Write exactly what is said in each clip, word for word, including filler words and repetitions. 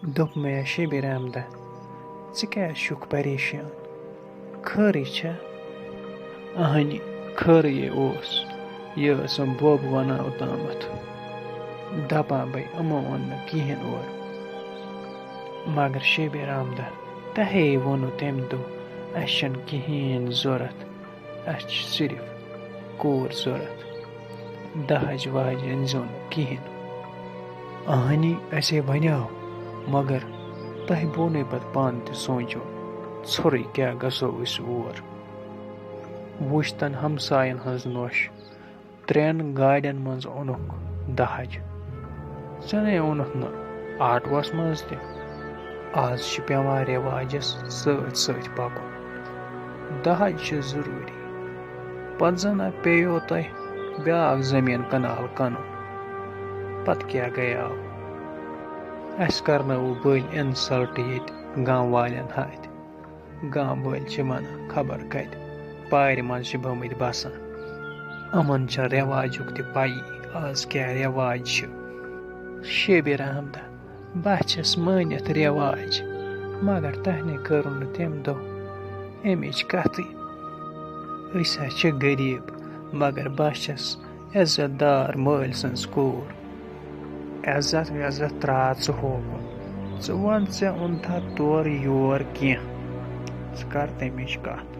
دوٚپ مےٚ، شبیر احمدہ، ژٕ کیٛازِ چھُکھ پریشان؟ خٲرٕے چھا؟ اہنہِ، خٲرٕے اوس۔ یہِ ٲسٕم بوبہٕ وَنان اوٚتامَتھ۔ دَپان بَے، یِمو اوٚن نہٕ کِہیٖنۍ اورٕ۔ مگر شبیر احمدہ، تۄہے ووٚنوٕ تَمہِ دۄہ، اَسہِ چھَنہٕ کِہیٖنۍ ضوٚرَتھ، اَسہِ چھِ صرف کوٗر ضوٚرَتھ۔ دَہَج وَہَج أنۍزیو نہٕ کِہیٖنۍ۔ اہنی، اَسے وَنیٛاو، مگر تۄہہِ بوٚو نَے پَتہٕ پانہٕ تہِ سونٛچُن، ژھوٚرُے کیٛاہ گژھو أسۍ اور۔ وٕچھ تَن ہمسایَن ہٕنٛز نۄش، ترٛٮ۪ن گاڑٮ۪ن منٛز اوٚنُکھ دَہَج۔ ژےٚ نے اوٚنُتھ نہٕ آٹوَس منٛز تہِ۔ آز چھِ پٮ۪وان رٮ۪واجَس سۭتۍ سۭتۍ پَکُن۔ دَہَج چھِ ضروٗری۔ پَتہٕ زَن پیٚیو تۄہہِ بیٛاکھ زٔمیٖن کَنال کٕنُن۔ پَتہٕ کیٛاہ گٔیاو؟ اَسہِ کَرنٲوٕ بٔلۍ insult ییٚتہِ گام والٮ۪ن ہَتھِ۔ گام وٲلۍ چھِ وَنان خبر کَتہِ پارِ منٛز چھِ بٲمٕتۍ بَسان۔ یِمَن چھےٚ رٮ۪واجُک تہِ پَیی آز کیٛاہ رٮ۪واج چھِ۔ شبیر احمدہ، بہٕ چھَس مٲنِتھ رٮ۪واج، مگر تۄہہِ نے کٔرٕو نہٕ تَمہِ دۄہ اَمِچ کَتھٕے۔ أسۍ ہا چھِ غریٖب، مگر بہٕ چھَس عزت دار مٲلۍ سٕنٛز کوٗر۔ عزت وٮ۪زت ترٛاو ژٕ ہوکُن۔ ژٕ وَن، ژےٚ اوٚنتھا تورٕ یور کینٛہہ؟ ژٕ کَر تَمِچ کَتھ؟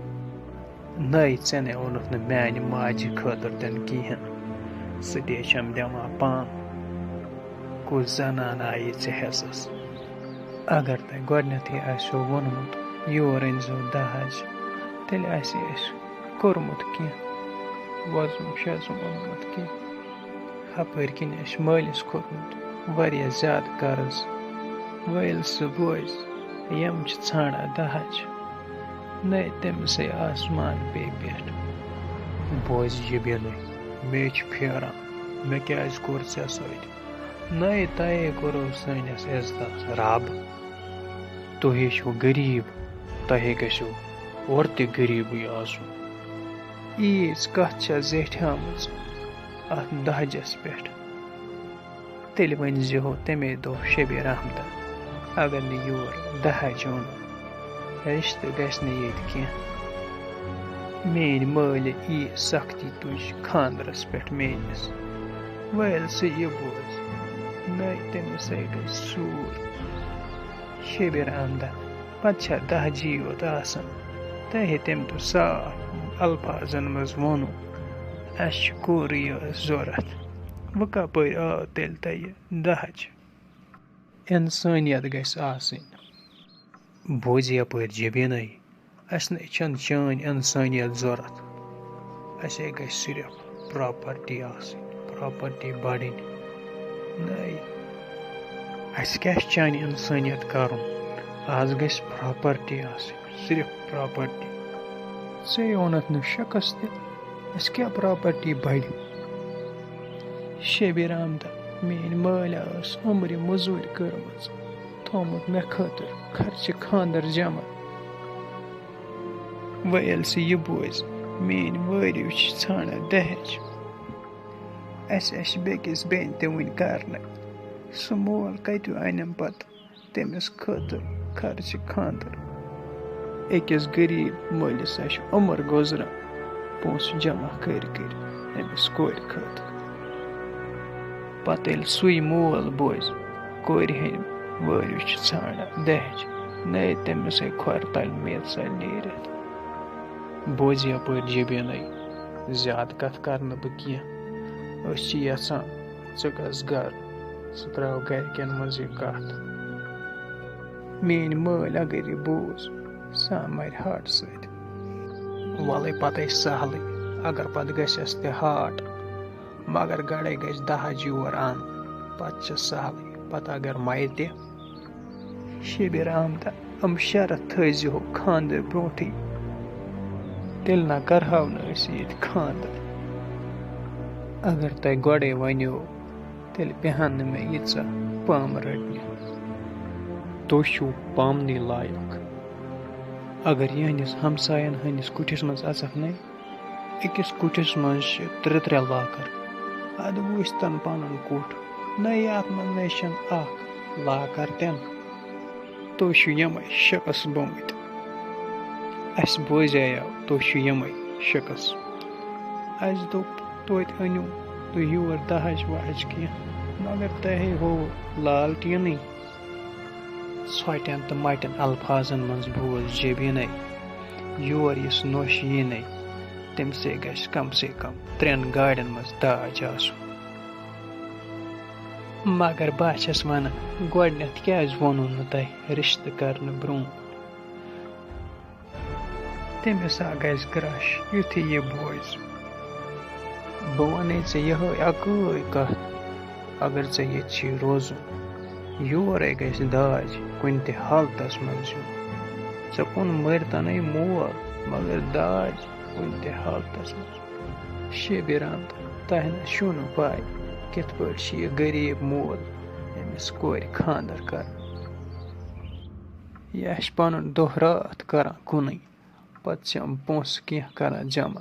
نَے، ژےٚ نے اوٚنُتھ نہٕ میٛانہِ ماجہِ خٲطرٕ تہِ نہٕ کِہیٖنۍ۔ سُہ تہِ چھَم دِوان پانہٕ۔ کُس زنان آیہِ ژےٚ حٮ۪سَس؟ اگر تۄہہِ گۄڈٕنٮ۪تھٕے آسِوٕ ووٚنمُت، یور أنۍزیو دَہَج، تیٚلہِ آسہِ اَسہِ کوٚرمُت کینٛہہ، وۄزُم شۄزُم اوٚنمُت کینٛہہ۔ ہَپٲرۍ کِنۍ اَسہِ مٲلِس کھوٚتمُت واریاہ زیادٕ قرض۔ وٲلۍ سُہ بوزِ، یِم چھِ ژھانٛڈان دَہَج۔ نَے تٔمِسٕے آسمان پیٚیہِ پٮ۪ٹھ۔ بوزِ یہِ بیٚنُے، مے چھُ پھیران، مےٚ کیٛازِ کوٚر ژےٚ سۭتۍ؟ نَے تۄہے کوٚروٕ سٲنِس عزتَس رَب۔ تُہۍ چھِو غریٖب، تۄہے گژھِو اورٕ تہِ غریٖبٕے آسُن۔ ییٖژ کَتھ چھےٚ زیٹھیمٕژ اَتھ دَہجَس پٮ۪ٹھ۔ تیٚلہِ ؤنۍ زِہو تَمے دۄہ شبیر احمدَن، اگر نہٕ یور دَہَج اوٚن، رِشتہٕ گژھِ نہٕ ییٚتہِ کینٛہہ۔ میٛٲنۍ مٲلۍ یی سختی تُج خانٛدرَس پٮ۪ٹھ میٛٲنِس۔ وٲلۍ سُہ یہِ بوزِ، نَے تٔمِسَے گژھِ سوٗر۔ شبیر احمدَن، پَتہٕ چھا دَہجی یوت آسان؟ تۄہہِ تَمہِ دۄہ صاف الفاظَن منٛز ووٚنوٕ، اَسہِ چھِ کوٗرٕے یٲژ ضوٚرَتھ۔ وۄنۍ کَپٲرۍ آو تیٚلہِ تۄہہِ دَہَج؟ اِنسٲنیت گژھِ آسٕنۍ۔ بوزِ یَپٲرۍ جبیٖنَے، اَسہِ نَے چھَنہٕ چٲنۍ اِنسٲنیت ضوٚرَتھ۔ اَسے گژھِ صرف پراپرٹی آسٕنۍ، پراپرٹی بَڑٕنۍ۔ نَے، اَسہِ کیٛاہ چھِ چانہِ اِنسٲنیت کَرُن؟ آز گژھِ پراپرٹی آسٕنۍ، صرف پراپرٹی۔ ژےٚ اوٚنُتھ نہٕ شخص تہِ، اَسہِ کیٛاہ پراپرٹی بَڑِ؟ شبیر احمدَن، میٛٲنۍ مٲلۍ ٲس عمرِ مٔزوٗرۍ کٔرمٕژ، تھوٚومُت مےٚ خٲطرٕ خرچہِ خانٛدر جمع۔ وۄنۍ ییٚلہِ سُہ یہِ بوزِ، میٛٲنۍ وٲرِو چھِ ژھانٛڈان دَہَج۔ اَسہِ آسہِ بیٚکِس بیٚنہِ تہِ وٕنہِ کَرنَے۔ سُہ مول کَتہِ اَنٮ۪م پَتہٕ تٔمِس خٲطرٕ خرچہِ خانٛدر؟ أکِس غریٖب مٲلِس آسہِ عُمر گُزران پونٛسہٕ جمع کٔرۍ کٔرۍ أمِس کورِ خٲطرٕ۔ پَتہٕ ییٚلہِ سُے مول بوزِ، کورِ ہٕنٛدۍ وٲرِو چھِ ژھانٛڈان دَہَج، نَے تٔمِسٕے کھۄرِ تَلہِ میٚژ ژَلہِ نیٖرِتھ۔ بوزِ یَپٲرۍ جبیٖنَے، زیادٕ کَتھ کَرٕ نہٕ بہٕ کینٛہہ۔ أسۍ چھِ یَژھان ژٕ گژھ گَرٕ، ژٕ ترٛاو گَرِکٮ۪ن منٛز یہِ کَتھ۔ میٛٲنۍ مٲلۍ اگر یہِ بوٗز، سۄ مَرِ ہاٹہٕ سۭتۍ۔ وَلَے پَتَے سہلٕے، اگر پَتہٕ گژھٮ۪س تہِ ہاٹ، مگر گۄڈَے گژھِ دَہَج یور اَنُن، پَتہٕ چھِ سہلٕے، پَتہٕ اگر مَرِ تہِ۔ شبیر احمدَن، یِم شرط تھٲیزِہو خانٛدرٕ برونٛٹھٕے، تیٚلہِ نہ کَرہاو نہٕ أسۍ ییٚتہِ خانٛدر۔ اگر تۄہہِ گۄڈَے وَنیو، تیٚلہِ بیٚہَن نہٕ مےٚ ییٖژاہ پامہٕ رٔٹنہِ۔ تُہۍ چھِو پامنٕے لایق۔ اگر یِہٕنٛدِس ہمسایَن ہٕنٛدِس کُٹھِس منٛز اَژَکھ نے، أکِس کُٹھِس منٛز چھِ ترٛےٚ ترٛےٚ لاکَر۔ اَدٕ وٕچھ تَن پَنُن کُٹھ۔ نَے، اَتھ منٛز نَے چھَنہٕ اَکھ لاکَر تہِ نہٕ۔ تُہۍ چھِو یِمَے شخص گٔمٕتۍ۔ اَسہِ بوزیٛاو تُہۍ چھِو یِمَے شخص۔ اَسہِ دوٚپ توتہِ أنِو تُہۍ یور دَہَج وَہَج کینٛہہ، مگر تۄہے ہووُ لالٹیٖنٕے۔ ژھۄٹٮ۪ن تہٕ مۄٹٮ۪ن الفاظن منٛز بوز جبیٖنَے، یور یُس نوٚش ییٖنَے، تٔمِسے گژھِ کم سے کم ترٛٮ۪ن گاڑٮ۪ن منٛز داج آسُن۔ مگر بہٕ چھَس وَنان، گۄڈٕنٮ۪تھ کیٛازِ ووٚنوُ نہٕ تۄہہِ رِشتہٕ کرنہٕ برٛونٛہہ؟ تٔمِس ہا گژھِ گرٛش یُتھُے یہِ بوزِ۔ بہٕ وَنے ژےٚ یِہوٚے اَکٕے کَتھ، اگر ژےٚ ییٚتہِ چھُے روزُن، یورَے گژھِ داج کُنہِ تہِ حالتَس منٛز یُن۔ ژےٚ کُن مٔرۍ تَنَے مول، مگر داج کُنہِ تہِ حالتَس منٛز۔ شیبیران، تۄہہِ نہ چھُو نہٕ پَے، کِتھ پٲٹھۍ چھُ یہِ غریٖب مول أمِس کورِ خانٛدر کران۔ یہِ آسہِ پَنُن دۄہ راتھ کران کُنُے، پَتہٕ چھِ یِم پونٛسہٕ کینٛہہ کران جمع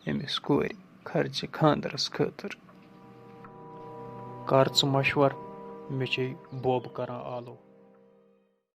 أمِس کورِ خرچہِ خانٛدرَس خٲطرٕ۔ کر ژٕ مشور، مےٚ چھے بوبہٕ کران آلو۔